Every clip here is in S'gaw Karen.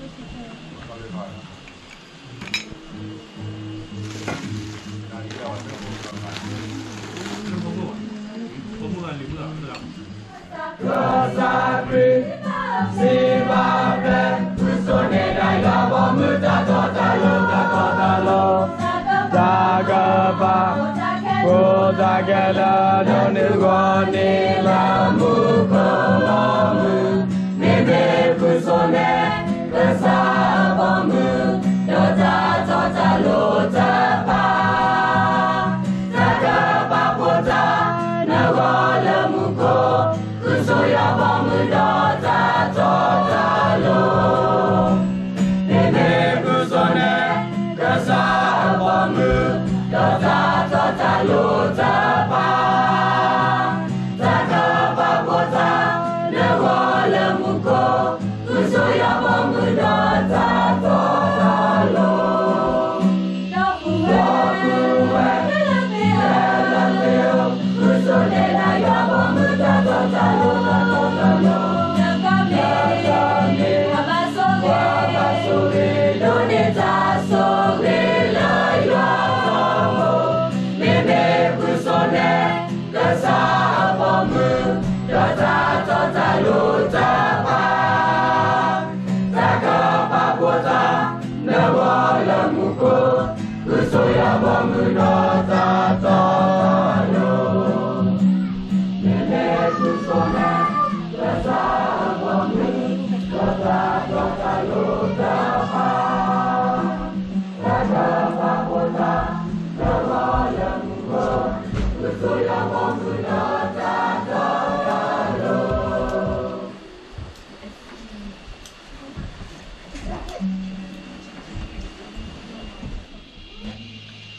ကစၢ်ခရံာ် စံးဘၣ်ဖဲ ဃုဆိန့ၢ်ဒၣ်ယွၤဘီမုၢ် တၢ်တီတၢ်လိၤ တၢ်တီတၢ်လိၤ တၢ်ကပာ်ဖှိၣ်တၢ်ခဲလၢာ် ဒိးန့ၢ်ဂီၤန့ၢ်လၢမူခိၣ်ဘီမုၢ် မ့မ့ၢ်ဃုဆိန့ၢ် ကစၢ်အဘီမုၢ် ဒီးတၢ်တီတၢ်လိၤတဖၣ် တၢ်ကပာ်ဖှိၣ်တၢ်နဂီၢ်လၢမူခိၣ် ဃုဆိယွၤဘီမုၢ်ဒီးတၢ်တီတၢ်လိၤ မ့မ့ၢ်ဃုဆိန့ၢ် ကစၢ်အဘီမုၢ် ဒီးတၢ်တီတၢ်လိၤတဖၣ် တၢ်ကပာ်ဖှိၣ်တၢ်နဂီၢ်လၢမူခိၣ် ဃုဆိယွၤဘီမုၢ်ဒီးတၢ်တီတၢ်လိၤ ဒီပုၢ်ဝဲၢ် ဒီပုၢ်ဝဲၢ် ခဲလၢာ်သ့ၣ်ဧၢ ဃုဆိန့ၢ်ဒၣ်ယွၤဘီမုၢ်တၢ်တီတၢ်လိၤ တၢ်တီတၢ်လိၤ နကမ့ၢ် ပှၤဘၣ်ဆိၣ်ဂ့ၤ ပှၤဘၣ်ဆိၣ်ဂ့ၤ ဒိးန့ၢ်တၢ်ဆိၣ်ဂ့ၤလၢယွၤအဘီအမုၢ် မ့မ့ၢ်ဃုဆိန့ၢ် ကစၢ်အဘီမုၢ် ဒီးတၢ်တီတၢ်လိၤတဖၣ် တၢ်ကပာ်ဖှိၣ်တၢ်နဂီၢ်လၢမူခိၣ် ဃုဆိယွၤဘီမုၢ်ဒီးတၢ်တီတၢ်လိၤ မ့မ့ၢ်ဃုဆိန့ၢ် ကစၢ်အဘီမုၢ် ဒီးတၢ်တီတၢ်လိၤတဖၣ် တၢ်ကပာ်ဖှိၣ်တၢ် နဂီၢ်လၢမူခိၣ် ဃုဆိယွၤဘီမုၢ်ဒီးတၢ်တီတၢ်လိၤ အိၣ် ကစၢ်ယွၤ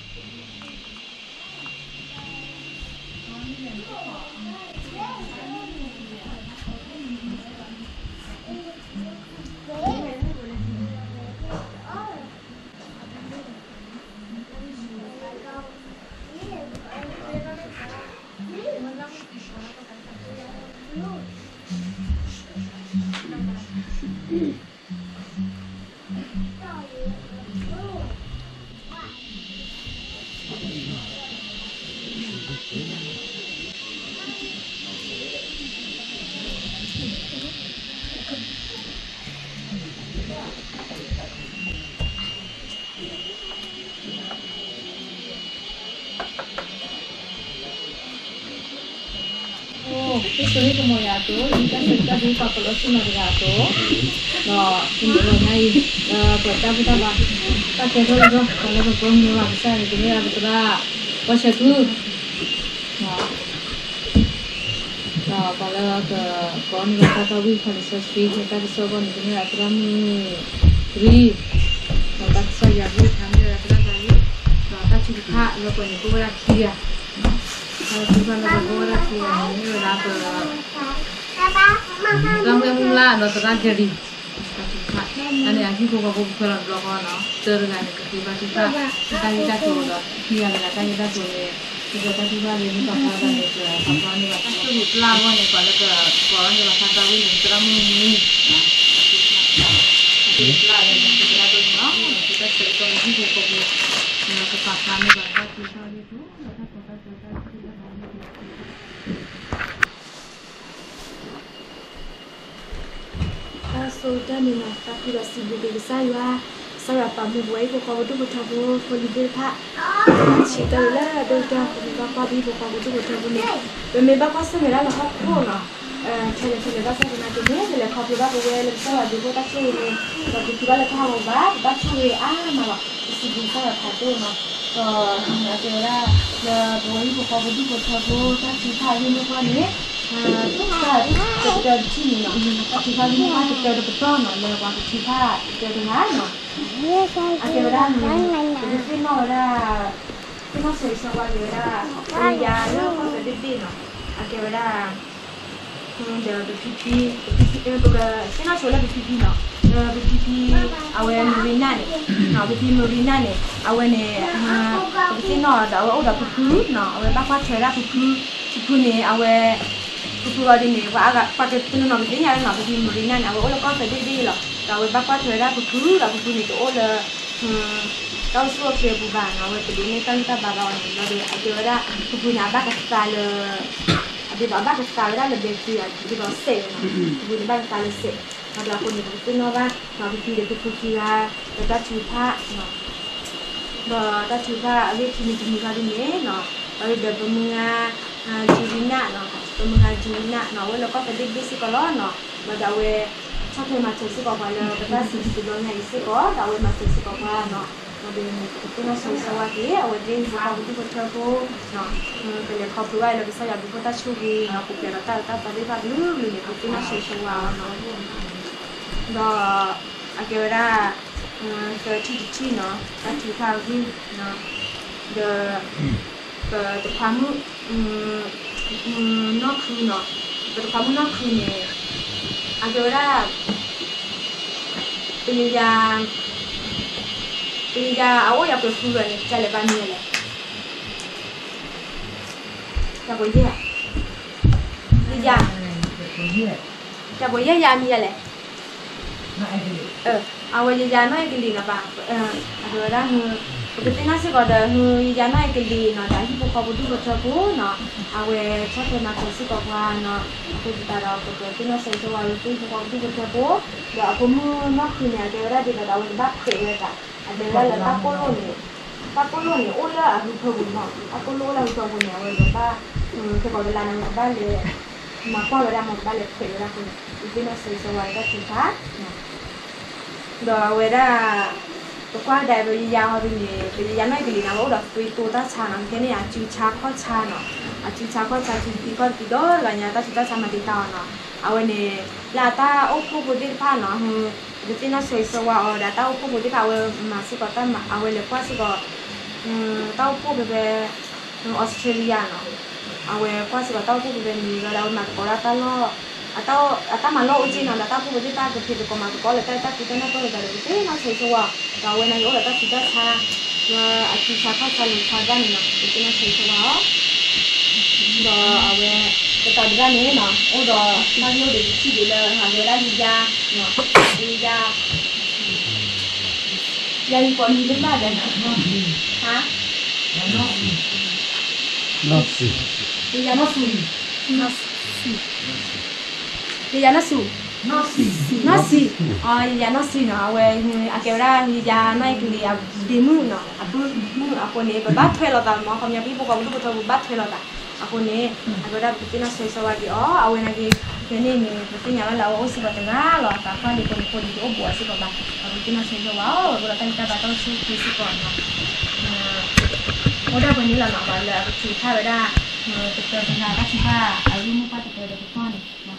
ကမီၤယၤအသိး ယတၢ်ဆၢကတီၢ်ဒ်ပှၤကလီၤဆူနီၤတဂၤအသိး, ဒီးတနံၤညါအံၤ ပှၤတၢ်ဘူၣ်တၢ်ဘါ တၢ်ကဲထီၣ်လၢပှၤ ပှၤလၢပကီၢ်မုၢ်ဘၣ်ကစၢ်န့ၣ် ကမ့ၢ်ဒၣ်ပသရၣ် ပှၤဆဲးသူ ဒီးပှၤလၢကကိးန့ၢ်ဘၣ်တၢ်သးဝံၣ် ခီလ့ၣ်စီဆှံ တၢ်ကစီၣ်ဘီန့ၣ် ကမ့ၢ်ဒၣ်သရၣ်မုၣ်ရံ, ဒီးတၢ်ကစီၣ်ယၤဘူၣ်ထါ မ့ၢ်ဝဲဒၣ်သရၣ်သးဝံၣ်, ဒီးတၢ်ထုကဖၣ်လၢပှၤန့ၣ် ကိးဝဲဒၣ်ခံဂၤ, တၢ်ထုကဖၣ်လၢပှၤကိးဝဲဒၣ်ခံဂၤန့ၣ် မ့ၢ်ဝဲဒၣ် သရၣ်မုၣ်မုၢ်လၢ် ဒီးသရၣ်ကရံ တၢ်ထုကဖၣ် တၢ်န့ၣ် အဟံၣ်ဖိဃီဖိကခွဲးလီၤတဘျီဃီနီၤ, တၢတဂၤန့ၣ် ကဃ့ဘါထုကဖၣ် တၢ်ဂ့ၢ်တၢ်ကျိၤဒီး ခံဂၤတဂၤတၢ်ဂ့ၢ်တၢ်ကျိၤန့ၣ် ကကဲတၢ်ထုကဖၣ်လၢမ့ၢ်ပာ်ဖျါဝဲဒၣ်န့ၣ် ပာ်ဖျါန့ၢ်ဘၣ် တၢ်ဆိၣ်ဂ့ၤပျၢ်အဂီၢ်န့ၣ် ပှၤလၢကကိးန့ၢ်ဘၣ်တၢ်သးဝံၣ်န့ၣ် သရၣ်မုၣ်မုၢ် တၢ်ဆိၣ်ဂ့ၤပျၢ်လၢမ့ၢ်သရၣ်ဒိၣ်န့ၣ်လီၤ, တၢ်ဆၢကတီၢ်န့ၣ် ဟံၣ်ဖိဃီဖိ ကပာ်ဖျါန့ၢ်ဘၣ်တၢ်သးဝံၣ် တၢ်ဆိၣ်ဂ့ၤပျၢ်လၢမ့ၢ်သရၣ်ဒိၣ်န့ၣ်လီၤ. တၢ်ဆိၣ်တၢ်န့ၣ်နီၤ တၢ်ကူၣ်ဘၣ်စံးဘျုးက့ၤကစၢ်ယွၤ, ကစၢ်ယွၤပာ်မူပဝဲဟံၣ်ဖိဃီဖိဒူၣ်ဖိထၢဖိ ဖိလံၤသ့ၣ်တဖၣ်, ဆံးတၢ်လၢဒိၣ်ကတၢၢ် ပမ့ၢ်ဘၣ်ကွၢ်ပဟံၣ်ဖိဃီဖိဒူၣ်ဖိထၢဖိန့ၣ် ပမ့ၢ်ဘၣ်ကွၢ်ဆၢၣ်မဲာ်ဒၣ်လၢဟီၣ်ခိၣ်နီၤ ထဲလဲၣ်ထဲလဲၣ်ဘၣ်ဆၣ်သနာ်က့န့ၣ် ပလဲၤခီဖျိဘၣ်ပဝဲလၢကစၢ်ယွၤဒုးအိၣ်တၢ်ဆိၣ်ဂ့ၤန့ၣ် ဒီးပထံၣ်ဘၣ်လၢတၢ်ဟးဂီၤဘၣ် ပဘၣ်ဆိၣ်ဂ့ၤအါမးလီၤ ပစံးဘျုးကစၢ်ယွၤဖးဒိၣ်နီၤ ဒီးအကဲဝဲဒၣ် လၢပဝဲဟံၣ်ဖိဃီဖိဒူၣ်ဖိထၢဖိ တၢ်ထုကဖၣ်ဂ့ၢ်မိၢ်ပှၢ်န့ၣ် တၢ်တတၢတထံၣ်န့ၣ်နီၤ တၢ်ထုကဖၣ်ဂ့ၢ်မိၢ်ပှၢ်တတၢတပတီၢ်နီၤ လၢပှၤကထုကဖၣ်တတၢတဂၤနီၤ အကဲဝဲဒၣ် ပကသ့ၣ်နီၣ်ဝဲဒၣ် သ့ၣ်နီၣ်ဆိၣ်ဂ့ၤဆိၣ်ဝါက့ၤဝဲဒၣ် ပယၤလၢကီၢ်သဲးဘ့ၣ်ဘ့ၣ်နီၤ အကဲဝဲဒၣ် ဒီးပဖံဖံ ပကသ့ၣ်နီၣ်ဆိလၢပဖံဖံနီၤ လၢပဖံဖံ အဝဲမရံနၢ်န့ၣ် ပဖံမရံနၢ်န့ၣ် အဝဲန့ၣ် ပကသ့ၣ်နီၣ်ဒီးအဝဲအိၣ်ဒီးဖုဖုနီၤ အဝဲဘၣ်ကွၢ်ထွဲဒၣ်ဖုဖု ဖုဖုန့ၣ် အဝဲ ဖုဖုအီၤဒ်န့ၣ် ပှၤအါဂၤ ပှၤတနီၤနီၤကသ့ၣ်ညါလၢနီၤ ပဖံမရံနၢ်န့ၣ် အဝဲအိၣ်လၢကီၢ်သဲးဘ့ၣ်ဘ့ၣ်လီၤ ဒီးအဝဲဘၣ်ကွၢ်ထွဲဝဲဒၣ်ဖုဖု ဒီးဖုဖုန့ၣ်တအိၣ်လၢ တၢ်အိၣ်ဆူၣ်အိၣ်ချ့အပူၤဘၣ်နီၤ, အဝဲတဒိးန့ၢ်တၢ်ဂံၢ်တၢ်ဘါဘၣ်အီၤန့ၣ် ဒီးအကဲဝဲဒၣ် ဖုဖုန့ၣ် အဘၣ်ကသါလၢ အဒ်သိးအဘၣ်ကသါဝဲဒၣ်လၢ ဘဲသံ အဒ်သိးစဲးဝဲနီၤ, ဖုဖုန့ၣ်ဘၣ်ကသါလၢစဲး, ဒီးအဃိန့ၣ် ပကသ့ၣ်နီၣ်ဘၣ် ဒီးဖုဖုဒီးဖုဖုခံဂၤ ဒီးတၢ်ထုကဖၣ် ဒီးတၢ်ထုကဖၣ်အဂ့ၢ်ခံမံၤတမံၤခီဒ်န့ၣ်နီၤ, ဒီးဒီးပမုၢ်ဂၤ Julie နီၤ, ပမုၢ်ဂၤ Julie နီၤ, အဝဲလၢကီၢ်သဒ့ၣ်တဘ့ၣ်စ့ၢ်ကီးလီၤနီၤ, ဒီးဒီးအဝဲ ဆီၣ်ထွဲမၤစၢၤစ့ၢ်ကီးပှၤလၢပတၢ်စံးဘျုးစံးဖှိၣ်ညါအံၤစ့ၢ်ကီး, ဒီးအဝဲမၤစၢၤစ့ၢ်ကီးပှၤနီၤ, ဒီးပသ့ၣ်နီၣ်ဆိၣ်ဂ့ၤဆိၣ်ဝါက့ၤ အဝဲသ့ၣ်ဟံၣ်ဖိဃီဖိဒူၣ်ဖိထၢဖိ ပလဲၤခီဖျိဘၣ်လၢကစၢ်ယွၤဘျုးဖှိၣ်တၢ်ဆိၣ်ဂ့ၤနီၤ, ပူၤဖျဲးဒီးတၢ်အၢတၢ်သီသ့ၣ်တဖၣ်ကလုာ်ကလုာ်န့ၣ် ပသ့ၣ်နီၣ်ဆိၣ်ဂ့ၤဆိၣ်ဝါအီၤနီၤ, ဒီးအကဲဝဲဒၣ် သၢထံၣ်တထံၣ်နီၤ, တၢ်ထုကဖၣ်အဂ့ၢ် ဒီး ပတခွါမုၣ် နီၢ်ခုနီၤ, ပတခွါမုၣ်နီၢ်ခုန့ၣ် အကဲဝဲဒၣ် ပယယၤ ပယယၤအအိၣ်ယၤပှဲၤဃုဂၤန့ၣ် ကလဲၤဘၣ်မံၤလဲၣ်, ယၤပှဲၤယဲၢ် ယယၤ ယၤပှဲၤယဲၢ်ယၤမံၤယဲၢ်လဲၣ် အဝဲယယၤနီၢ်အဲကလံးနီၤဘၣ်, အကဲဝဲဒၣ် ပကသ့ၣ်နီၣ်စ့ၢ်ကီးဒီး ယယၤနီၢ်အဲကလံးနီၤ ဒီးဟံၣ်ဖိဃီဖိဒူၣ်ဖိထၢဖိနီၤ, အဝဲဆီၣ်ထွဲမၤစၢၤစ့ၢ်ကီးပှၤနီၤ, အဃိသတးဒီး ပကသ့ၣ်နီၣ်ဆိၣ်ဂ့ၤဆိၣ်ဝါလၢဟံၣ်ဖိဃီဖိဒူၣ်ဖိထၢဖိ, ဒီးအဖိမုၣ်နီၢ်ခုန့ၣ် အကဲဝဲဒၣ်ဒ်သိးဒီး အဝဲကဘၣ်ဖှဲးဝဲဒၣ်, အတဲဝဲဒၣ်လၢတၢ်ကိၣ်လိၣ်န့ၣ် တၢ်ကိၣ်လိၣ်န့ၣ် အိၣ်လၢအဂုၤထၢပူၤမး, တၢ်ကိၣ်လိၣ်အိၣ်လၢအဂုၤထၢပူၤန့ၣ် အဝဲကဘၣ် ခဲကိးကလါန့ၣ် အဝဲကဘၣ်လဲၤ မၤကွၢ်ဝဲဒၣ်မး ကဘၣ်လဲၤဖှဲးဝဲဒၣ်အဃိန့ၣ် ပသ့ၣ်နီၣ်ဆိၣ်ဂ့ၤဆိၣ်ဝါလၢတၢ်ထုကဖၣ် ဒီးအဝဲဒၣ် ပကွၢ်ကဒါအံၤ ပယယၤဟီဒ်န့ၣ် ပယယၤနီၢ်အဲကလံးန့ၣ် အဝဲအိၣ်ဒီးသွံၣ်တိၢ်တၢ်ဆါနီၤ, ခဲန့ၣ် အစုဆါခီၣ်ဆါနီၤ, အစုဆါခီၣ်ဆါ စုသံခီၣ်သံဒီးတဂၤညါ တၢ်ဆူးတၢ်ဆါမၤတံာ်တာ်အီၤနီၤ, အဝဲန့ၣ် လၢအတၢ်အိၣ်ဖှိၣ်ဖိသ့ၣ်တဖၣ်နီၤ ပသ့ၣ်နီၣ်ဆိၣ်ဂ့ၤဆိၣ်ဝါအီၤဒီး တၢ်အိၣ်ဖှိၣ်ဖိသ့ၣ်တဖၣ် အဝဲမၤစ့ၢ်ကီးတၢ်မၤ အဝဲလဲၤကွၢ်စ့ၢ်ကီး တၢ်အိၣ်ဖှိၣ်ဖဲဖဲ Australia နီၤ, အဝဲကွၢ်စ့ၢ်ကီးတၢ်အိၣ်ဖှိၣ်ဖဲဖဲန့ၣ် ဒီးအဝဲမၤသကိးဒၣ်တၢ်လီၢ် အတၢ်မၤလီၢ်အိၣ်က့နီၤ ဒီးတၢ်အိၣ်ဖှိၣ်ဖိသ့ၣ်တဖၣ်ကဖံးသကိးမၤသကိးလၢတၢ်အဲၣ်တၢ်ကွံတၢ်နၢ်ပၢၢ်လိာ်သးဒီး ပသ့ၣ်နီၣ်ဆိၣ်ဂ့ၤဆိၣ်ဝါအီၤ ဒီးအဝဲန့ၣ်ကအိၣ်ဒီးတၢ်ဆူးတၢ်ဆါ လၢအစုဆါခီၣ်ဆါလိၤဆါဒၣ်န့ၣ်နီၤ ပသ့ၣ်နီၣ်ဆိၣ်ဂ့ၤဆိၣ်ဝါအီၤ ဒီးအဝဲ ပသးဒၣ်န့ၣ်နီၤ အိၣ်ဒီးတၢ်ဂ့ၢ်အိၣ်ဒီးတထံၣ်ဒံးလၢ ဟးဝဲဒၣ်ယယါ ယယါ ယၤယပီၤနံၤလၢဘၣ်ဒီး ဟါ နီၢ်စံၣ် ယယါနီၢ်စံၣ် ယယါနီၢ်စံၣ် နီၢ်စံၣ် ယယါနီၢ်စံၣ်နီၤ အဝဲ အကဲဝဲဒၣ် ယယါနီၢ်အဲကလံး အဒ့မုၣ်နီၤ အပုၢ်မုၣ်အဃိန့ၣ် ပဘၣ်ထွဲလိာ်သးမး ခီပညီ ပဟံၣ်ဖိဃီဖိဒူၣ်ဖိထၢဖိဘၣ်ထွဲလိာ်သး အဃိန့ၣ် အကဲဝဲဒၣ် ပကသ့ၣ်နီၣ်ဆိၣ်ဂ့ၤဆိၣ်ဝါက့ၤအီၤ အဝဲနာ်က့ ဖဲန့ၣ်န့ၣ် ပသ့ၣ်ညါဘၣ်လၢအဝဲအိၣ်စ့ၢ်ကီးတဂၤလီၤ အသးပှၢ်လံအဃိန့ၣ် ဖိဒံးတအိၣ်ဘူးအီၤစ့ၢ်ကီးဘၣ် ပကသ့ၣ်နီၣ်ဆိၣ်ဂ့ၤဆိၣ်ဝါအီၤ အဃိဒီးတၢ်ဂံၢ်တၢ်ဘါတၢ်အိၣ်ဆူၣ်အိၣ်ချ့စ့ၢ်ကီးနီၤ အိၣ်ဒၣ်ပှဲၤန့ၣ်လီၤနီၤ ပှၤလၢအကထုးဖးဝဲဒၣ် ပတၢၢ်တဂၤတၢ်ထုးဖးအဂ့ၢ်မိၢ်ပှၢ်တတၢၢ်ဒီး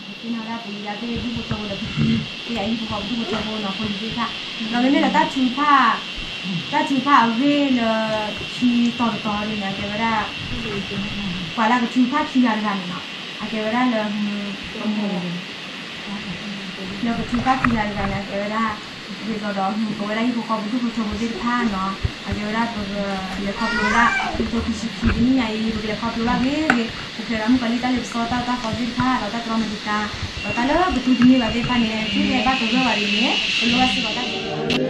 ပတီၢ်န့ၣ် ပသ့ၣ်နီၣ်ဝဲဒၣ်ပယီၤသ့ၣ်ဒူၣ်ဖိထၢဖိဒီးပသံသ့ၣ်အဟံၣ်ဖိဃီဖိဒူၣ်ဖိထၢဖိနီၤ ဖိလံၤသ့ၣ်တဖၣ် ဒီးမ့မ့ၢ်လၢတၢ်ထုးဖး တၢ်ထုးဖးအဂ့ၢ်လၢ ခံတီၤတတီၤဒ်န့ၣ် အကဲဝဲဒၣ် ပှၤလၢကထုးဖးခံဂၤတဂၤန့ၣ်နီၤ အကဲဝဲဒၣ်လၢ လၢကထုးဖးခံဂၤတဂၤန့ၣ် အကဲဝဲဒၣ် ဒ်သိးဒီး ပဝဲဒၣ်ဟံၣ်ဖိဃီဖိဒူၣ်ဖိထၢဖိသ့ၣ်တဖၣ်နီၤ အကဲဝဲဒၣ်ပကလဲၤခီဖျိဝဲဒၣ် ခံကထိခံဆံခံတနံၣ်ညါအံၤ ပကလဲၤခီဖျိဘၣ်ဂ့ၤဂ့ၤ ပူၤဖျဲးဒီးမုၣ်ကီၤလံၢ်တၢ်လ့ပစီတၢ်အၢတၢ်သီသ့ၣ်တဖၣ် ဒီးတၢ်တြီမၤတံာ်တာ် ဒီးတၢ်လၢပတူၢ်တန့ၢ်ဘၣ်သ့ၣ်တဖၣ်န့ၣ် သုလဲၤဘၣ်သဂၢၢ်ဝဲဒ်န့ၣ် ပလိၣ်ဘၣ်စ့ၢ်ကီးတၢ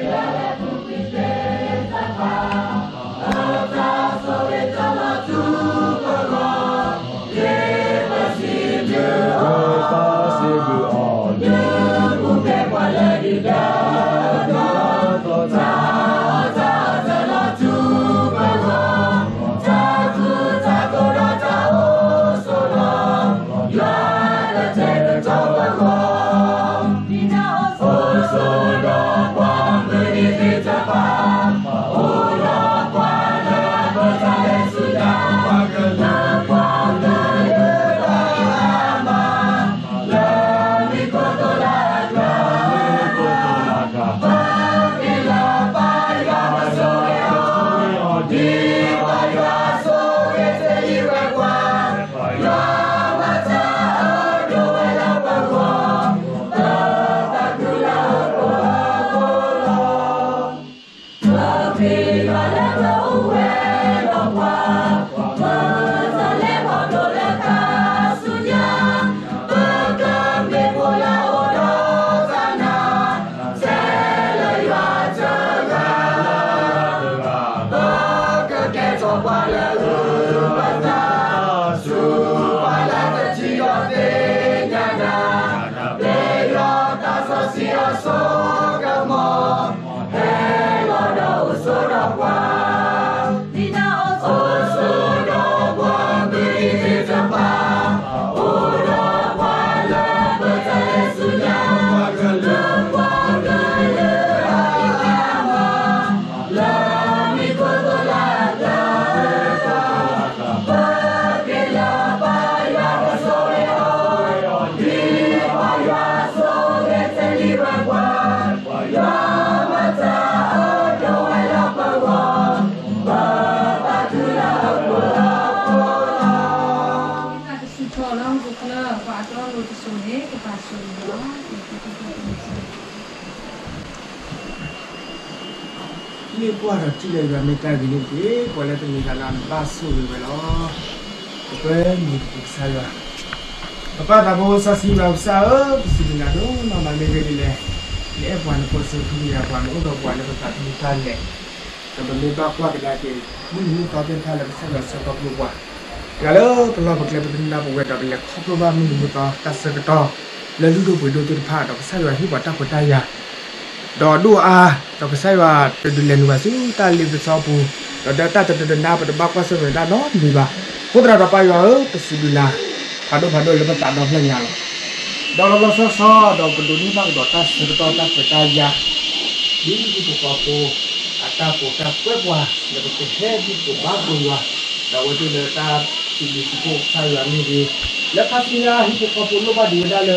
် မ့ၢ်ကွၢ်ဒီးထံၣ်လၢယွၤမ့ၢ်တၢ်ဂ့ၤန့ၣ်တက့ၢ်, ပှၤလၢတမ့ၢ်တၢ်လၢနဘၣ်ဆိၣ်ဂ့ၤဝဲလီၤ. ပပၢ်မုၢ်တပူၤကစၢ်ယွၤ, ပပၢ်သးဘိစီဆှံယွၤကစၢ်ဧၢ, ပစံးဘျုးနၤဒိၣ်မးဘၣ်မ့ၢ်ဂ့ၤဒ်လဲၣ်, နအဲၣ်ပှၤနဖိဆၢထူယၤပှၤ နအိၣ်ဒီးပှၤလၢပသးသမူတၢ်လဲၤ, ဒီးပမ့ၢ်ဘၣ်ကွၢ်ကဒါက့ၤ မုၢ်နံၤမုၢ်သီသ့ၣ်တဖၣ်လၢကစၢ်ယွၤဆှၢခီဖျိပှၤ တဂၤလၢပလီၢ်ပကျဲပသနၢ်ပဝဲဒီးကလဲၤခီဖျိဘၣ်မုၢ်နံၤမုၢ်သီတၢ်ဆၢကတီၢ် လၢလုၢ်ဒိၣ်ပှ့ၤဒိၣ်သ့ၣ်တဖၣ် ဒီးကစၢ်ယွၤဟ့ၣ်ပှၤတၢ်ခွဲးတၢ်ယာ် ဒီးဒိၣ်အါ, ဒီးကစၢ်ယွၤတဒုးလဲၤနုာ်ဘၣ်ဆူတၢ်လ့ပစီအပူၤ, ဒီးတၢ်တဒုးတနါ ပတဘၣ်ကွၢ်ဆၢၣ်မဲာ်တၢ်နီတမံၤဘၣ်. အဃိသတးဒီးပၢ်ယွၤဧၢ, ပစံးဘျုးနၤ ဖးဒိၣ်ဖးဒိၣ်လၢပသးဒီဖျၢၣ်ညါလီၤ. ဒီးလီၤလီၤဆီဆီ ဒီးပဒိးန့ၢ်ဘၣ်ကဒီးတၢ်ဆၢကတီၢ်တၢ်ခွဲးတၢ်ယာ် ဒ်ဟံၣ်ဖိဃီဖိ အတၢ်ကိးတၢ်ကွဲးပှၤ လၢပကဟဲဒ်သိးဘၣ်ကိးယွၤ, ဒီးအဝဲသ့ၣ်လၢတၢ်စံးဘျုးစံးဖှိၣ်ကစၢ်ယွၤမ့ၢ်ဂ့ၤ, လၢခါဆူညါဟံၣ်ဖိဃီဖိလိၣ်ဘၣ်ဒံးဝဲဒၣ်လၢ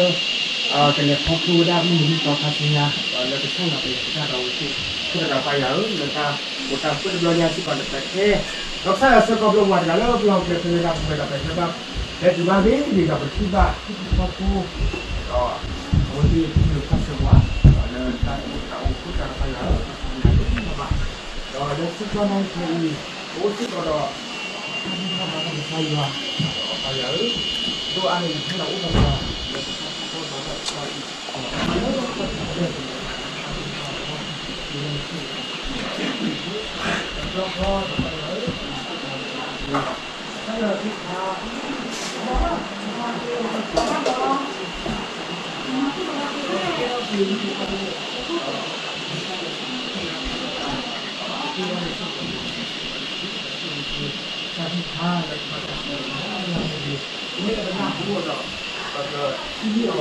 ကလဲၤခီဖျိဝဲဒၣ်မုၢ်နံၤမုၢ်သီခါဆူညါ, ဒီးလၢကစၢ်ယွၤပလဲၤကတၢ်ဒီးအဝဲသ့ၣ်, အဃိသတးဒီးပၢ်ယွၤဧၢ, လၢတၢ်ကိးတၢ်ကွဲးတဘျီညါစ့ၢ်ကီးဒီးပဟဲ, ဒီးကစၢ်ယွၤဆှၢခီဖျိပှၤတဂၤလၢပလီၢ်ပကျဲဖဲလၢတၢ်ပူၤဝဲဒီးပဟဲဘၣ်, ဟဲတုၤဘၣ်မ့ၢ်ဂ့ၤဒီးပထံၣ်ဘၣ်ဟံၣ်ဖိဃီဖိ ဒီးအဝဲသ့ၣ်ဟ့ၣ်လီၤခီၣ်ဆၢပှၤ, ဒီးလၢတၢ်အိၣ်တၢ်အိၣ်အဃိသတးဒီးပၢ်ယွၤဧၢ, ပစံးဘျုးနၤဒိၣ်မးဘၣ်, ဒီးလၢဆူညါခဲအံၤ ပအိၣ်စ့ၢ်ကီးဒီး တၢ်မုၢ်တၢ်ဘၣ်တၢ်ကစၢ်ယွၤ, ပၢ်ယွၤဧၢ, ဒိၣ်အါန့ၣ်ယဖဲလီၤအိၣ်ဒီးပှၤ, လၢတၢ်ကီတၢ်ခဲအံၤ, တဘျီဃီဒီးပၢ်ယွၤဧၢ, တၢ်ယွၤသ့ၣ်တဖၣ် တၢ်သ့ၣ်တဖၣ်လၢပဘၣ်တၢ်ဆိၣ်ဂ့ၤဆိၣ်ဝါ, မ့ၢ်လၢပနၢ်ဟူဒီး ပကထံၣ်အီၤ, ဒီးပ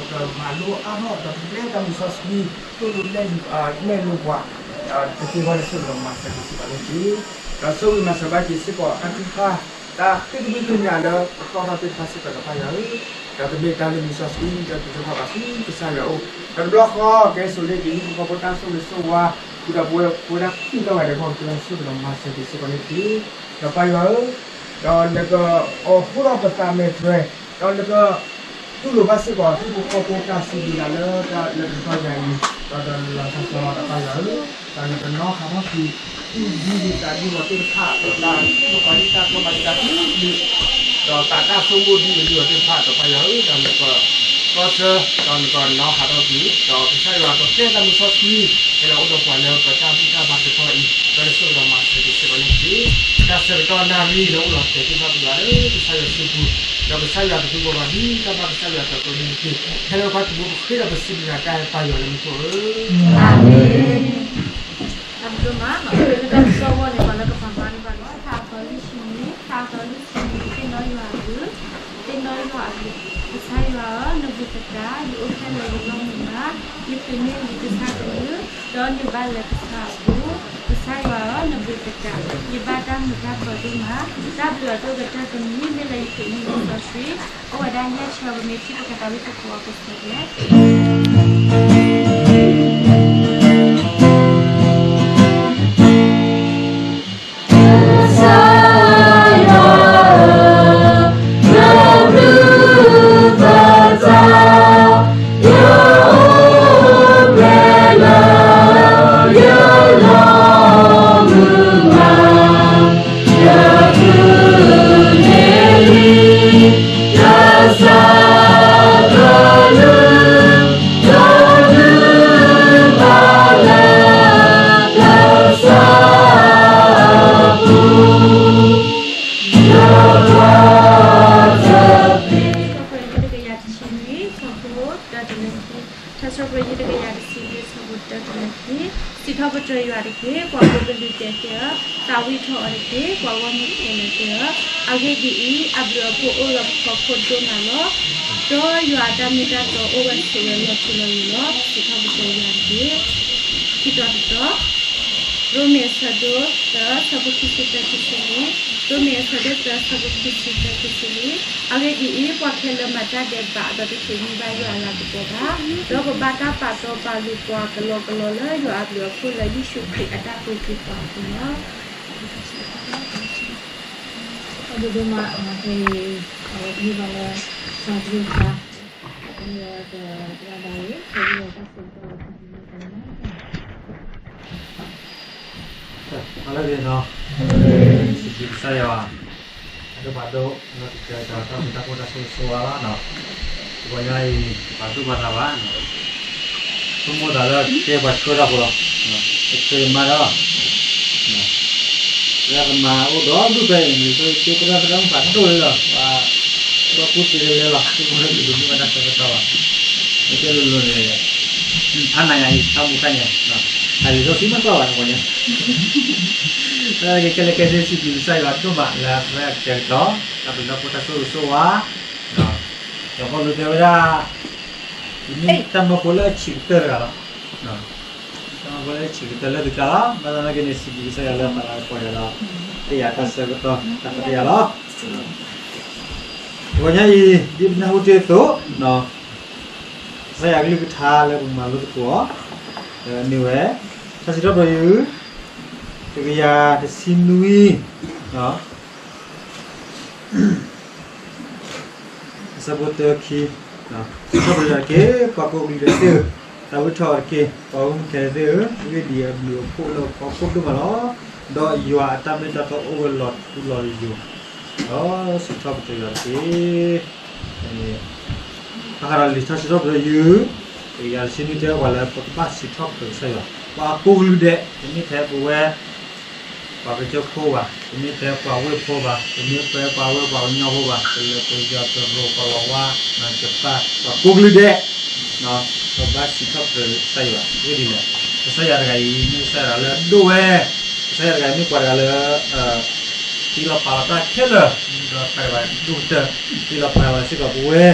ကမၤလိအါထီၣ် ဒီးပကပျဲတၢ်မုၢ်စီဆှံ သိၣ်လိနဲၣ်လိပှၤ, တသ့ဝဲလၢဆိၣ်ဂ့ၤဒီးမၤစၢၤက့ၤစ့ၢ်ကီးန့ၣ်တက့ၢ်. ဒီးဆိၣ်ဂ့ၤမၤစၢၤဘၣ်က့ၤစ့ၢ်ကီး တၢ်သ့ၣ်တဖၣ် တၢ်ဃ့ၢ်တဘ့ၣ်သ့ၣ်ညါလၢပတီၢ်ထီၣ်သ့ၣ်တဖၣ်စ့ၢ်ကီးဒီးပၢ်ယွၤဧၢ, ဒီးကမ့ၢ်တၢ်လၢမုၢ်စီဆှံ ဒီးတုၤလၢပှၤဘၣ်ဆူကစၢ်ယွၤအအိၣ်, ဒီးတဘျီဃီ ကဟဲစိာ်န့ၢ်က့ၤဟံၣ်ဖိဃီဖိတၢ်ဆိၣ်ဂ့ၤဆိၣ်ဝါ, ဃုာ်ဒီးပဝဲဒၣ်ခွံသီဂၤဒဲးအဂီၢ် ကစၢ်ယွၤဆိၣ်ဂ့ၤဒီးမၤစၢၤက့ၤစ့ၢ်ကီးန့ၣ်တက့ၢ်. ဒီးပၢ်ယွၤဧၢ, ဒီးနကအိးထီၣ်ပသးမဲာ်တြဲၤ, ဒီးနက တူၢ်လိာ်ဘၣ်စ့ၢ်ကီး ဟံၣ်ဖိဃီဖိတၢ်စံးဘျုးနၤလၢတၢ်လၢတတီၢ်ယၤအံၤ, ဒီးဒီးလီၤဆီဆီဒီးပၢ်ယွၤဧၢ, ဒီးနကနီၣ်ဟးထီၣ်က့ၤ ဒ်ယသးဒ်အံၤသ့ၣ်တဖၣ် ဒီးတၢ်သူၣ်ကီၤဒ်တၢ်ကီဘၣ်ဒ်တၢ်သဘျ့, ဒီးတၢ်တၢ်ဆိကမိၣ်ဒ်အံၤဒ်အံၤသ့ၣ်တဖၣ် ဒီးပၢ်ယွၤဧၢ, ဒီးနက ကီဆၢ, ဒီးနကနီၣ်ဟးထီၣ်က့ၤ, ဒီးကစၢ်ယွၤကပျဲတၢ်မုၢ်စီဆှံ ဟဲလီၤအိၣ်ဒီးပှၤလၢပတၢ်ဘူၣ်တၢ်ဘါတတီၢ်အံၤ, ဒီးနဆိၣ်ဂ့ၤဒီးမၤစၢၤက့ၤစ့ၢ်ကီးန့ၣ်တက့ၢ်. တၢ်ဆၢကတီၢ်နၣ်ရံၣ်လၢအိၣ်လီၤတဲာ်သ့ၣ်တဖၣ်ပယွၤလၢကစၢ်ယွၤစုပူၤ, ဒီးကစၢ်ယွၤကသူကီၢ်ဘၣ်ဒ်တၢ်ဘၣ်ကစၢ်ယွၤတၢ်ကိးန့ၣ်တက့ၢ်. ဟဲလၢပှၤတဘိပဃ့ဒီးပစံးဘျုးနၤတၢ်ပၢ်ယွၤလၢမူခိၣ်ဧၢ, အၤမ့ၣ်. တၢ်ဘျုးဒိၣ်မး, လၢတၢ်ကစီၣ်ဝီန့ၣ် ပှၤလၢကပာ်ဖျါန့ၢ်ဘၣ်လီၤ. ထါအသီလွံၢ်ဆံနွံ, ထါအသီလွံၢ်ဆံနွံ, သ့ၣ်နီၣ်ယွၤအဘျုး, သ့ၣ်နီၣ်ယွၤအဘျုး, ကစၢ်ယွၤဧၢ, နဘျုးသတး, ယအိၣ်ဖျဲၣ်လၢယလီၢ်မုာ်မး, ယဃ့န့ၢ်လံကစၢ်ကလုၢ်, ဒီးယဘၣ်လဲၤကစၢ်အပူၤ, ကစၢ်ယွၤဧၢ, နဘျုးသတး, ယဘၣ်တၢ်မုာ်တၢ်ပၢၤဒိၣ်မး, တၢ်ဘျုးအဒိၣ်ကတၢၢ်တမံၤ မ့ၢ်လၢယဃ့န့ၢ်လံစီဆှံ, အိၣ်ဝဲဒၣ်ယဲၢ်ဆၢ ပမ့ၢ်ထံၣ်ပကသးဝံၣ်သကိးအီၤကစၢ်ဒဲး တကယၤတဆံနွံ, ဆၢဖိတၢတုၤလၢခံ, ထါစံးပတြၢၤ တကယၤတဆံနွံ, ဆၢဖိတၢတုၤလၢခံ, စံးထီၣ်ပတြၢၤယွၤတက့ၢ်, ပှၤဖိကလုာ်ဒဲးသ့ၣ်ဧၢ, သးဝံၣ်ထီၣ်အီၤတက့ၢ်, ပှၤဂီၢ်မုၢ်ခဲလၢာ်သ့ၣ်ဧၢ, အဂ့ၢ်ဒ်အံၤ, အဘျုးအဖှိၣ်အိၣ်လၢပဖီခိၣ်ဒိၣ်မးလီၤ. ဒီးယွၤအတၢ်မ့ၢ်တၢ်တီအိၣ်ဝဲဆိးဝဲလီၤထူလီၤယိာ်လီၤ. စံးထီၣ်ပတြၢၤယွၤတက့ၢ်. ခံတီၤတတီၤ, ရိမ့ၤအဆၢဒိၣ်သၢ ဆၢဖိခံဆံသၢ ခံဆံလွံၢ်, ရိမ့ၤအဆၢဒိၣ်သၢ ဆၢဖိခံဆံသၢ ခံဆံလွံၢ်, အဂ့ၢ်ဒ်အံၤ, ပှၤခဲလၢာ်မၤတၢ်ဒဲးဘးအသိးတသ့မံဘၣ်ယွၤအလၤကပီၤဘၣ်, ဒီးပဘၣ်တၢ်ပာ်တီပာ်လိၤပှၤကလီကလီလၢယွၤအဘျုးအဖှိၣ်လၢယ့ၣ်ၡူးခရံာ်အတၢ်ကိးက့ၤပှၤအဃိလီၤ. တၢ်ဘျုးဒိၣ်မး, ခဲအံၤ အဝဲမ့ၢ်ဘၣ်လၢ စီၤပျိခါ အဝဲကဘၣ်ဘၣ်လံ, ခဲအံၤတၢ်စံးထီၣ်ပတြၢၤ လၢဒ်နီၤ, စံးဘျုးကစၢ်ယွၤ, အဒိၣ်ဖးဒိၣ် လၢကကဲထီၣ်တၢ်ဘျုးတၢ်ဖှိၣ်တၢ်ဆိၣ်ဂ့ၤဆိၣ်ဝါလီၤနီၤ, တဂီၤညါအံၤ ပာ်သူၣ်ပာ်သးဘၣ်နီၤ, ဆိကမိၣ်သးလၢကဲပှၤဆှၢတၢ်ဖိလီၤ, ကဆှၢမၤဒီး လၢကမၤအိၣ်ဒီးဒူၣ်ဖဲအံၤ မ့ၢ်ကသရၣ်သရၣ်မုၣ်ဖးဒိၣ်လီၤ, ပှၤ ဒီးကူသ့လဲၤလီၤ ဆိကမိၣ်လၢကဒိးန့ၢ်ဘၣ်တၢ်ဆၢကတီၢ်ဘၣ်, မ့ၢ်တဲလိၤလိၤန့ၣ် ဖးနၤယၤအံၤ ဖးမူခါညါ, တၢ်လံာ်စီဆှံမ့ၢ်ကွၢ်ဘၣ်နကွၢ်ညါ, ကဲလၢကဲဆ့စံးဘျုးကစၢ်ယွၤဒိၣ်မးလၢအကဲကတီၤ တၢ်ဘျုးတၢ်ဖှိၣ်တၢ်ဆိၣ်ဂ့ၤဆိၣ်ဝါ, စီၤပီလူးတဲဝဲဒၣ် ယမ့ၢ်တၢ်မၢဖိလၢအဆံးကတၢၢ်တဂၤလီၤ, တၢ်မၢဖိလၢအဆံးကတၢၢ်လၢသုကျါလီၤ, ဘၣ်ဆၣ်သနာ်က့န့ၣ် စံးဘျုးကစၢ်ယွၤလၢပှၤလၢကပီၤယၤဒီး တယာ်တၢ်ဆၢကတီၢ်တၢ်ခွဲးတၢ်ယာ်လီၤ, တဂီၤညါအံၤ ဒ်ပနၢ်ဟူတ့ၢ်အသိး ကစၢ်ယွၤကလုၢ်ကထါလၢပကမၤလိသကိးအီၤ, မ့ၢ်ဝဲ ထါစံးထီၣ်ပတြၢၤယုၢ် တကယၤတဆံနွံ အဆၢဖိတၢခံ, စံးထီၣ်ပတြၢၤယၤတက့ၢ်, ပှၤကိးကလုာ်ဒဲးသ့ၣ်ဧၢ, သးဝံၣ်ထီၣ်အီၤတက့ၢ်, ပှၤဂီၢ်မုၢ်ခဲလၢာ်သ့ၣ်ဧၢ, အဂ့ၢ်ဒ်အံၤ အဘျုးအဖှိၣ်လၢအဖီခိၣ်ဒိၣ်မးလီၤ, ဒီးယွၤအတၢ်မ့ၢ်တၢ်တီအိၣ်ဝဲလီၤထူလီၤယိာ်, ဒီးစံးထီၣ်ပတြၢၤယၤတက့ၢ်. ဘၣ်ဃးဒီးလံာ်ထါစံးထီၣ်ပတြၢၤယုၢ် တကယၤတဆံနွံတဲပှၤလၢပကဘၣ်စံးထီၣ်ပတြၢၤကစၢ်ယွၤ, ပှၤကိးကလုာ်ဒဲး, တမ့ၢ်ထဲပဝဲ ပှၤကစၢၢ်ခိၣ်ဘၣ်, တမ့ၢ်ထဲပှၤဝ့ၢ်ဖိဘၣ်, တမ့ၢ်ထဲပှၤဝ့ၢ်ပှၤကညီဖိဘၣ်, ပလဲၤပယီၤတရူးကီၢ်လီၤဝါ, ကပၣ်, ပှၤကိးကလုာ်ဒဲး, ပဘၣ်စံးထီၣ်ပတြၢၤကစၢ်ယွၤ, အဂ့ၢ်ဒ်လဲၣ်, ကစၢ်ယွၤတဂၤအံၤ မ့ၢ်ကစၢ်ယွၤလၢအဒိၣ်ဝဲ, ကစၢ်ယွၤတဂၤအံၤမ့ၢ်ပှၤတဂၤလၢ သ့လီၤပာ်လီၤတၢ်ခဲလၢာ်, ဒီးတၢ်ဒဲးဘးဒိၣ်ကတၢၢ်, သ့လီၤပာ်လီၤစ့ၢ်ကီးပဝဲ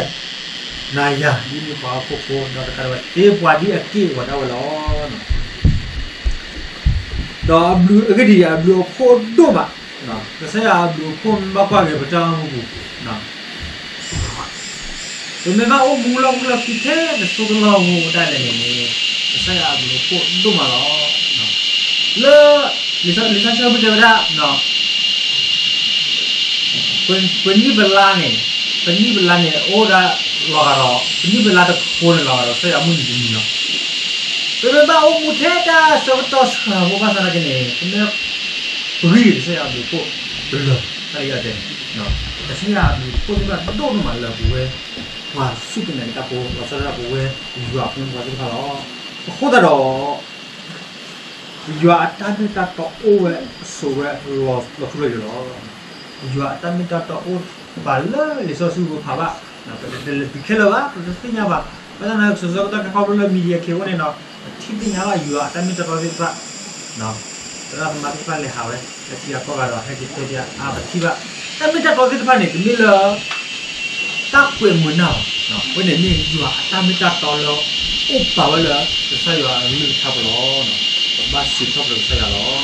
နၤယၤ ဒ်မ့ၢ်ပှၤဟီၣ်ခိၣ်ဖိ, ဒီးတၢ်ဒဲးဘးတ့ပှၤဒ်အက့ၢ်အဂီၤဒၣ်ဝဲလီၤ. ဒီးအဘျုးအဂ့ၢ်ဒ်အံၤ အဘျုးအဖှိၣ်ဒိၣ်မး, ကစၢ်ယွၤအဘျုးအဖှိၣ်မ့ၢ်ဘၣ်ကွၢ်က့ၤပတၢ်အိၣ်မူပူၤ ပမ့ၢ်ဘၣ်အိၣ်မူလီၢ်မူလၢခံထဲတစိၢ်တလီၢ်အဂီၢ်ဒၣ်လဲာ်န့ၣ်, ကစၢ်ယွၤအဘျုးအဖှိၣ်ဒိၣ်မးလီၤ. လၢ လံာ်စီဆှံတဲဝဲဒၣ်, ပနံၣ်ပလါန့ၣ်, ပနံၣ်ပလါန့ၣ် အိၣ်ဒၣ်လီၤဂာ်ဒီး, ပနံၣ်ပလါတခီန့ၣ်လီၤဂာ်ဒီး ကစၢ်ယွၤမုၢ်နံၤတနံၤလီၤ. ပမ့ၢ်ဘၣ်အိၣ်မူထဲတၢ်ဆၢကတီၢ်ဆၢဖိဘၣ်ဆၣ်သနာ်က့န့ၣ်, ပမ့ၢ်ပဂံၢ်ကစၢ်ယွၤအဘျုးအဖှိၣ်တလၢာ်, တၢ်လၢယတဲန့ၣ်, ကစၢ်ယွၤအဘျုးအဖှိၣ်မ့ၢ်ဘၣ်ဒိၣ်ဒိၣ်မးလၢပဝဲ ပှၤစူၢ်က့ၤနာ်က့ၤတၢ်ဖိ, လီၤဆီဒၣ်တၢ်ပဝဲယွၤအဖိမုၣ်ဖိသ့ၣ်တဖၣ်လီၤ. အဃိသတးဒီး ယွၤအတၢ်မ့ၢ်တၢ်တီအိၣ်ဝဲအစိၤဝဲလီၤထူလီၤယိာ်လီၤ. ယွၤအတၢ်မ့ၢ်တၢ်တီအိၣ်ပာ်လၢလံာ်စီဆှံပူၤဖးဘၣ်, ပတလဲၤတုၤခဲလၢာ်ဘၣ်, ပတသ့ၣ်ညါဘၣ်, ဘၣ်ဆၣ်သနာ်က့ ဆၢကတီၢ်ခဲအံၤခီဖျိလၢ media က့ၤအိၣ်န့ၣ်ဒီး ပထံၣ်သ့ၣ်ညါဘၣ်ယွၤအတၢ်မ့ၢ်တၢ်တီသ့ၣ်တဖၣ်, သရၣ်သမါသ့ၣ်တဖၣ်လဲၤဟးဝဲ ဟဲထံဂၤကီၢ်ဂၤဒီး ဟဲက့ၤတဲပှၤအါပထံၣ်ဘၣ်, တၢ်မ့ၢ်တၢ်တီသ့ၣ်တဖၣ်န့ၣ် တမ့ၢ်လၢ တၢ်ကွဲးမုာ်နၢ်ဘၣ်, အဝဲန့ၣ်မ့ၢ်ယွၤအတၢ်မ့ၢ်တၢ်တီလၢ အိၣ်ပာ်ဝဲလၢ ကစၢ်ယွၤအကလုၢ်ကထါပူၤလီၤ. ပဘၣ်စံးထီၣ်ပတြၢၤကစၢ်ယွၤလီ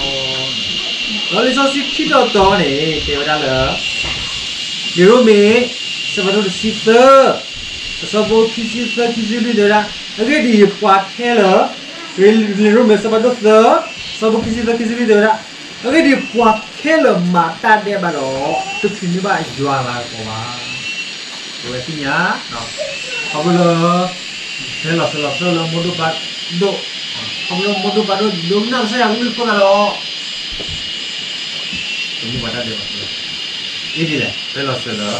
ၤ. ဒီးလံာ်စီဆှံခံတီၤတီၤန့ၣ် တဲဝဲဒၣ်လၢ လံာ်ရိမ့ၤ ဆၢဖးဒိၣ်တဆံသၢ အဆၢဖိခံဆံသၢ ခံဆံလွံၢ်တဲဝဲဒၣ်, အဂ့ၢ်ဒ်အံၤ ပှၤခဲလၢာ်, လံာ်ရိမ့ၤ ဆၢဖးဒိၣ်သၢ အဆၢဖိခံဆံသၢ ခံဆံလွံၢ်တဲဝဲဒၣ်, အဂ့ၢ်ဒ်အံၤ ပှၤခဲလၢာ်မၤတၢ်ဒဲးဘးဒီး တချုးန့ၢ်ဘၣ်ယွၤအလၤကပီၤဘၣ်. ပဝဲသ့ၣ်ညါ ခီဖျိလၢ ဖဲလီၤစၢၤလီၤသွဲၣ်လၢမိၢ်ဒိၣ်ပၢ်ဒိၣ်, ခီဖျိလၢမိၢ်ဒိၣ်ပၢ်ဒိၣ် ဒိကနၣ်ကစၢ်ယွၤကလုၢ်အဃိသတးဒီး တမ့ၢ်ပှၤတၢ်ဒဲးဘး, အဂ့ၢ်ဒ်လဲၣ်, ဖဲလီၤစၢၤလၢ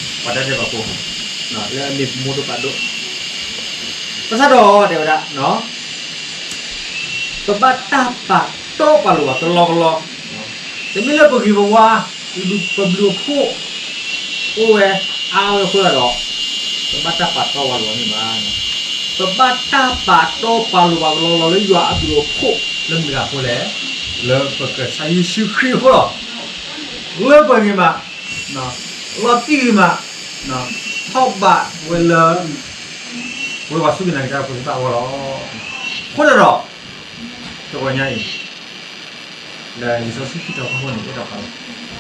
ပှၤတၢ်ဒဲးဘးဖိ လၢအမ့ၢ်မိၢ်ဒိၣ်ပၢ်ဒိၣ်, ဘၣ်ဆၣ်ဒီးတဲဝဲဒၣ် ပဘၣ်တၢ်ပာ်တီပာ်လိၤဘၣ်တလီၢ်ကလီ, တမ့ၢ်လၢပဂ့ၤပဝါ ပဘျုးပဖှိၣ် အိၣ်ဝဲအါဝဲအဃိသတးဒီး ပဘၣ်တၢ်ပာ်တီပာ်လိၤမ့ၢ်ဘၣ်, ပဘၣ်တၢ်ပာ်တီပာ်လိၤဘၣ်တလီၢ်ကလီလၢယွၤအဘျုးအဖှိၣ်လၢမတၤအဃိလဲၣ်, လၢပကစၢ်ယ့ၣ်ၡူးခရံာ်အဃိလီၤ. လၢပဂ့ၤမး လီၤတံၢ်ဂ့ၤမး ထီၣ်ဘးဝဲလၢ ပဝဲပှၤစူၢ်က့ၤနာ်က့ၤတၢ်ဖိသ့ၣ်တဖၣ်အဂီၢ်လီၤ. အဃိသတးဒီး တဂီၤညါအံၤ လၢလံာ်စီဆှံခံတီၤဖးဖှိၣ်န့ၣ် အဲၣ်ဒိးပာ်လီၤ တၢ်သ့ၣ်နီၣ်ကစၢ်ယွၤအဘျုး, တၢ်သ့ၣ်နီၣ်ကစၢ်ယွၤအ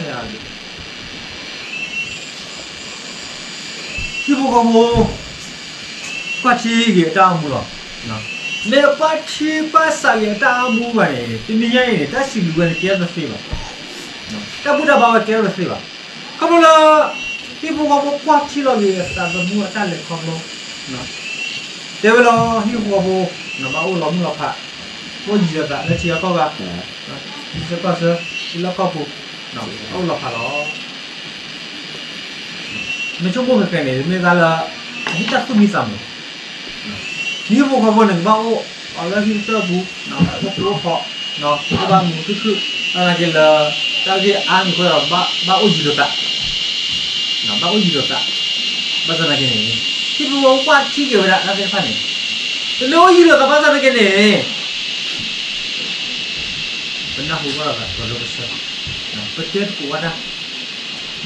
ဘျုး ဟံၣ်ဖိဃီဖိ ကွၢ်ထံက့ၤအတၢ်အိၣ်မူလီၤ. မ့ၢ်ကွၢ်ထံကွၢ်ဆးက့ၤအတၢ်အိၣ်မူဘၣ်န့ၣ် တနံၤညါအံၤန့ၣ် တၢ်စံးဘျုးဝဲန့ၣ် ကဲထီၣ်တသ့ဘၣ်. တၢ်ဘူၣ်တၢ်ဘါဝဲကဲထီၣ်တသ့ဘၣ်. ခီဖျိလၢ ဟံၣ်ဖိဃီဖိကွၢ်ထံလီၤက့ၤအသးသမူအတၢ်လဲၤခီဖျိ တဲဝဲလီၤ ဟံၣ်ဖိဃီဖိ ဘၣ်အိၣ်လီၤမုၢ်လီၤဖး, အိၣ်ယံၤလီၤသးလၢထံဂၤကီၢ်ဂၤ, ထံဆၢကီၢ်ဆၢ, ထံလီၢ်ကီၢ်ပူၤ, ဘၣ်အိၣ်လီၤဖးလီၤ. မ့ၢ်ဆိကမိၣ်ဃဲၤဃဲၤန့ၣ် မ့ၢ်သးလၢ အဟံၣ်တၢ်သူၣ်မံသးမုာ် ဟံၣ်ဖိဃီဖိန့ၣ် ကဘၣ်အိၣ်အီၤလၢဟံၣ်တၢၢ်ပူၤ, အိၣ်ပူၤအိၣ်ဖီ, အိၣ်ဘၣ်မုာ်ခုၣ်ခုၣ်, ဘၣ်သနာ်က့လၢ တၢ်ဂ့ၢ်အါမံၤအဃိသတးဒီး ဘၣ်အိၣ်ယံၤလိာ်သး, ဘၣ်အိၣ်ယံၤလိာ်သး, ဘၣ်ဆၣ်သနာ်က့န့ၣ် ဟံၣ်ဖိဃီဖိကွၢ်ထံက့ၤဝဲဒၣ်တၢ်သ့ၣ်တဖၣ်န့ၣ် တမ့ၢ်အိၣ်ယံၤလိာ်သးဘၣ်ဆၣ်သနာ်က့န့ၣ် ပနၢ်ဟူဘၣ်လိာ်သးကလၢကဆၢ, ပတဲသကိးဝဲဒၣ်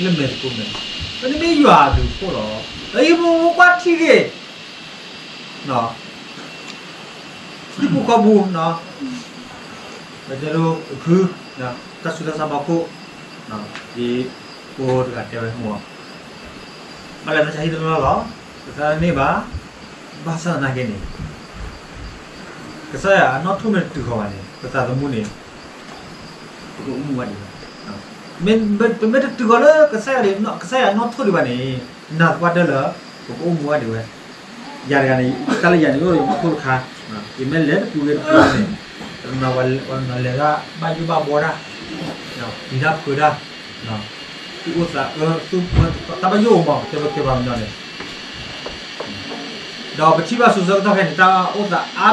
လၢမဲာ်သကိးမဲာ်, ပတမ့ၢ်ယွၤအဘျုးအဖှိၣ်လီၤ. ဟံၣ်ဖိဃီဖိကွၢ်ထံက့ၤ ဟံၣ်ပူၤဃီပူၤ, ပတဲဒိအဖု, တၢ်ဆူးတၢ်ဆါဘၣ်ခိၣ်, ဒ်ဖိတဂၤတဲဝဲမ့ၢ်, ဘၣ်လဲၤတၢ်ဆါဟံၣ်တလီၢ်လီၤ, ပသးတန့ၢ်ဘၣ်, ဘၣ်ဆၣ်သနာ်က့န့ၣ် ကစၢ်ယွၤအနီၣ်ထိၣ်မ့ၢ်တတုၤဃီၤဘၣ်န့ၣ် ပသးသမူန့ၣ် ပကအိၣ်မူဝဲဒံးဘၣ်. ပမ့ၢ်တတုၤဃီၤလၢကစၢ်ယွၤဒီး ကစၢ်ယွၤနီၣ်ထိၣ်ဒံးဘၣ်န့ၣ် နာ်သပှၢ်တၢၢ်လၢ ပကအိၣ်မူဝဲဒံးဝဲ. ယၤတဂၤန့ၣ် တၢ်လၢယၤန့ၣ် ယအိၣ်ဒီးယနီၢ်ခိတခါ, ယမ့ၢ်လဲၤတပူၤဂ့ၤတပူၤန့ၣ် တနီၤဝဲလဲၤဒၣ်ဘၣ်ယိၣ်ဘၣ်ဘှီ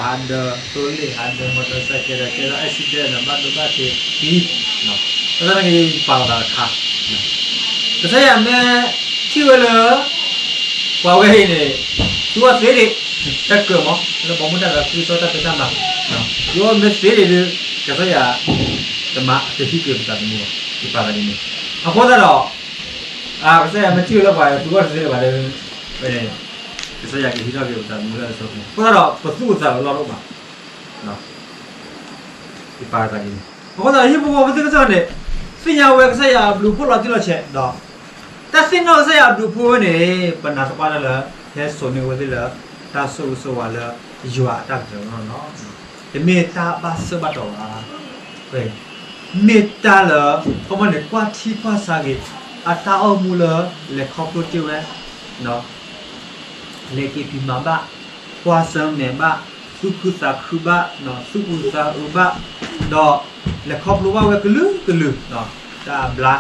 တၢ်, ပျံၤတၢ်ဖုးတၢ်, သူၣ်အိၣ်သးအၢ သူၣ်ဖၢတၢ်ဘၣ်ယိၣ်မး ကဲဘျီကဲဘျီညီန့ၣ် ဒီးပထံၣ်ဘၣ်စိၤဆၢကတီၢ်ခဲအံၤန့ၣ် တၢ်အိၣ်သးအါမံၤ, အခီဖျိလၢပှၤဟးဒၢးသိလ့ၣ် ဟးဒၢးမီၢ်တၢ်စဲးကဲဒီး ကဲထီၣ် accident န့ၣ် ဘၣ်ဒိဘၣ်ထံးသံ, ဘၣ်ဆၣ်သနာ်က့ ယပာ်လီၤသးတခါ, ကစၢ်ယွၤမ့ၢ်ထံၣ်ဝဲလၢ ပှၤဝဲအံၤန့ၣ် သူအီၤသ့ဒံး, တၢ်ကြၢးမး လၢပှၤမူဒါဒီး သူစီတၢ်ဖံးတၢ်မၤ, ယအီၤမ့ၢ်သ့ဒံးဒီး ကစၢ်ယွၤ တမၤတဟံးက့ၤပသးသမူဘၣ်, ယပာ်သးဒ်န့ၣ်. အဃိသတးဒီး ကစၢ်ယွၤမ့ၢ်ထံၣ်ဝဲလၢပှၤသူအီၤတသ့လၢၤဘၣ်ဒီး ကစၢ်ယွၤကဟံးထီၣ်က့ၤပသးသမူလၢအဆိကတၢၢ်, အဃိသတးဒီး ပသူၣ်ပသးအလီၢ်တအိၣ်ဘၣ်, ယပာ်သးဒ်န့ၣ်. အဃိသတးဒီး ဟံၣ်ဖိဃီဖိသ့ၣ်တဖၣ်န့ၣ် သ့ၣ်ညါဝဲကစၢ်ယွၤ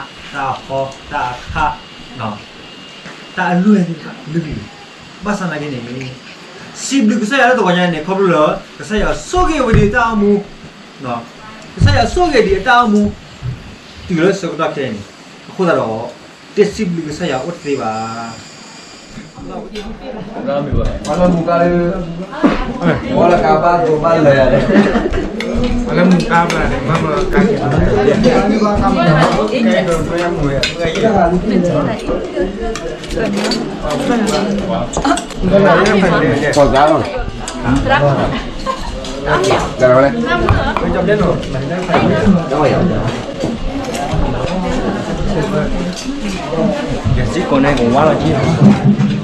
အဘျုးအဖှိၣ်လီၤတံၢ်လီၤဆဲးဒီး တၢ်သ့ၣ်နီၣ်ကစၢ်ယွၤအဘျုးအဖှိၣ်ဝဲန့ၣ် ပနာ်သပှၢ်တၢၢ်လၢ ဟဲစိာ်န့ၢ်ဝဲသ့ၣ်လၢ တၢ်ဆိၣ်ဂ့ၤဆိၣ်ဝါလၢ ယွၤအတၢ်ကတိၤလီၤ. တမ့ၢ်တၢ်ဘၣ်ဆၢဘၣ်တီၤဘၣ်, မ့ၢ်တၢ်လၢ ခီမီန့ၣ် ကွၢ်ထံကွၢ်ဆါက့ၤ အတၢ်အိၣ်မူလၢ လဲၤခီဖျိတ့ၢ်ဝဲ လဲၤက့ၤဖံးမၤဘၣ်, ကွၢ်ဆၢၣ်မဲာ်ဘၣ်, သူၣ်ခုသးခုဘၣ်, သူၣ်အုးသးအုးဘၣ်, ဒီးလဲၤခီဖျိဘၣ်ဝဲကလုာ်ကလုာ်, တၢ်အဘျါ, တၢ်အဟီ, တၢ်အခၣ်, တၢ်အလွဲၢ်သ့ၣ်တဖၣ်ကလုာ်ကလုာ်, ဘၣ်ဆၣ်သနာ်က့န့ၣ် စံးဘျုးကစၢ်ယွၤလၢတဂီၤညါန့ၣ် ခီဖျိလၢ ကစၢ်ယွၤဆိၣ်ဂ့ၤဝဲဒံးတၢ်အိၣ်မူ, ကစၢ်ယွၤဆိၣ်ဂ့ၤဒံးအတၢ်အိၣ်မူ တုၤလၢဆၢကတီၢ်ခဲအံၤန့ၣ်, အဃိသတးဒီး တစံးဘျုးကစၢ်ယွၤအိၣ်တသ့ဘၣ်. လၢမူကါလၢ လၢမူကါဘၣ်သိဘၣ်လၢာ် လၢမူကါဘၣ်န့ၣ် မ့ၢ်မ့ၢ်ကါက့ၤ ပီၢ်ကါလီၤ ကစံၣ်ကိးန့ၣ် ကဝါ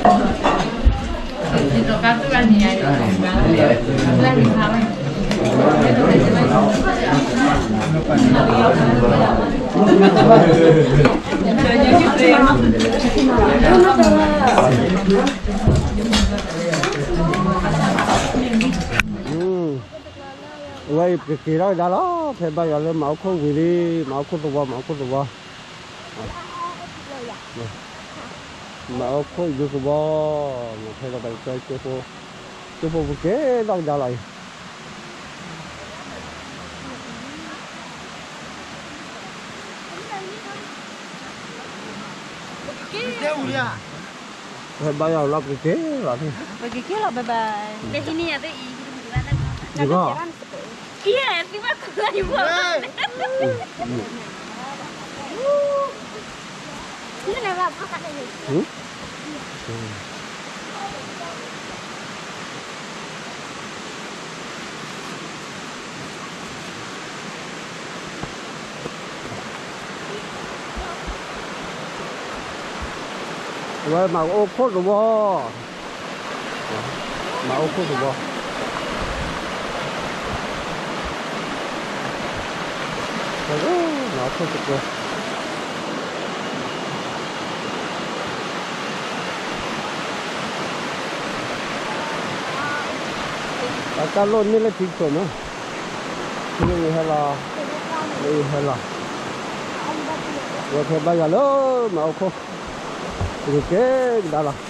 လီၤကံၢ် အဝဲအံၤပကက့ၤထီၣ်ကဒါလီၤ ဖဲဘါယွၤလၢမၤအိၣ်ခိၣ်ဝံၤလံ မၤအိၣ်ခိၣ်သဝီ မၤအိၣ်ခိၣ်သဝီ မၤအိၣ်ခိၣ်ယိသဝီ မၤဖဲလီၤဘၣ်ကၠီကၠိဖိ ကၠိဖိပက့ၤထီၣ်ကဒါလီၤအံၤ ဖဲဘါယွၤလီၤပကက့ၤလီၤ ပကက့ၤလီၤ bye bye ယဂီၢ် ဝဲမၤအိၣ်ခိၣ်တဝီ မၤအိၣ်ခိၣ်တဝီ မၤအိၣ်ခိၣ်တဝီ အတၢ်လိၣ်န့ၢ်လၢထံကထိးမး, ထံလၢယဟဲလီၤ, လၢယဟဲလီၤ, ယဟဲဘါယွၤလၢမၤအိၣ်ခိၣ်, ယကကဲကဒါလီၤ,